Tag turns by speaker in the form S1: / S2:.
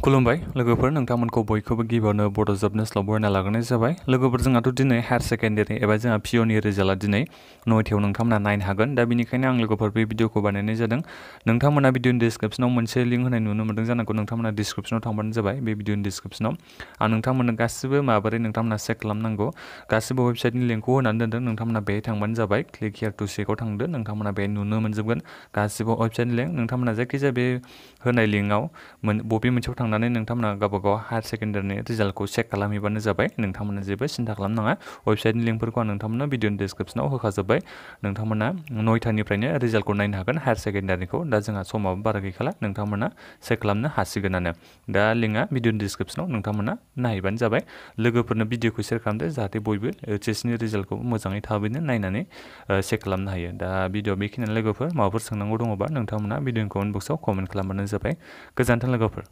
S1: खुलुमबाय लोगोफोर नोंथांमोनखौ बयखौबो गिबियावनो बड' जब निउसआव बरायना लाग्रोनाय जाबाय। लोगोफोर जोंहाथ' दिनै हायार सेकेन्डारि एबा जोंहा पिअनि रिजाल्टआ दिनै 9थायाव नोंथांमोना नायनो हागोन। दा बेनिखायनो आं लोगोफोर बे भिडिअखौ बानायनाय जादों। नोंथांमोना भिडिअनि डिसक्रिपसनाव मोनसे लिंक होनाय नुनो मोन्दों जानांगौ। नोंथांमोना डिसक्रिपसनाव थांबानो जाबाय। बे भिडिअनि डिसक्रिपसनाव आं नोंथांमोननो गासिबो माबोरै नोंथांमोना चेक खालामनांगौ गासिबो वेबसाइटनि लिंकखौ होनानै दोनदों। नोंथांमोना बेहाय थांबानो जाबाय। क्लिक हियार टु चेकआव थांदो। नोंथांमोना बेहाय नुनो मोनजोबगोन गासिबो वेबसाइटनि लिंक। नोंथांमोना जायखिजाया बे होनाय लिंकआव बबे मोनसेयाव थांनानै नोंथांमोना गावबागाव हायार सेकेन्डारिनि रिजाल्टखौ चेक खालामहैबानो जाबाय। नोंथांमोना जेबो सिन्था खालामनाङा। वेबसाइटनि लिंकफोरखौ आं नोंथांमोननो भिडिअनि डिसक्रिपसनाव होखाजोब्बाय। नोंथांमोना 9थानिफ्रायनो रिजाल्टखौ नायनो हागोन हायार सेकेन्डारिखौ। दा जोंहा समाबो बारा गैखाला। नोंथांमोना चेक खालामनो हासिगोनानो। दा लिंकआ भिडिअनि डिसक्रिपसनाव नोंथांमोना नायहैबानो जाबाय। लोगोफोरनो भिडिअखौ शेयार खालामदो जाहाथे बयबो एचएसनि रिजाल्टखौ मोजाङै थाबैनो नायनानै चेक खालामनो हायो। दा भिडिअ बेखिनियानो लोगोफोर माबाफोर सोंनांगौ दङबा नोंथांमोना भिडिअनि कमेन्ट बक्सआव कमेन्ट खालामबानो जाबाय। गोजोन्थों लोगोफोर।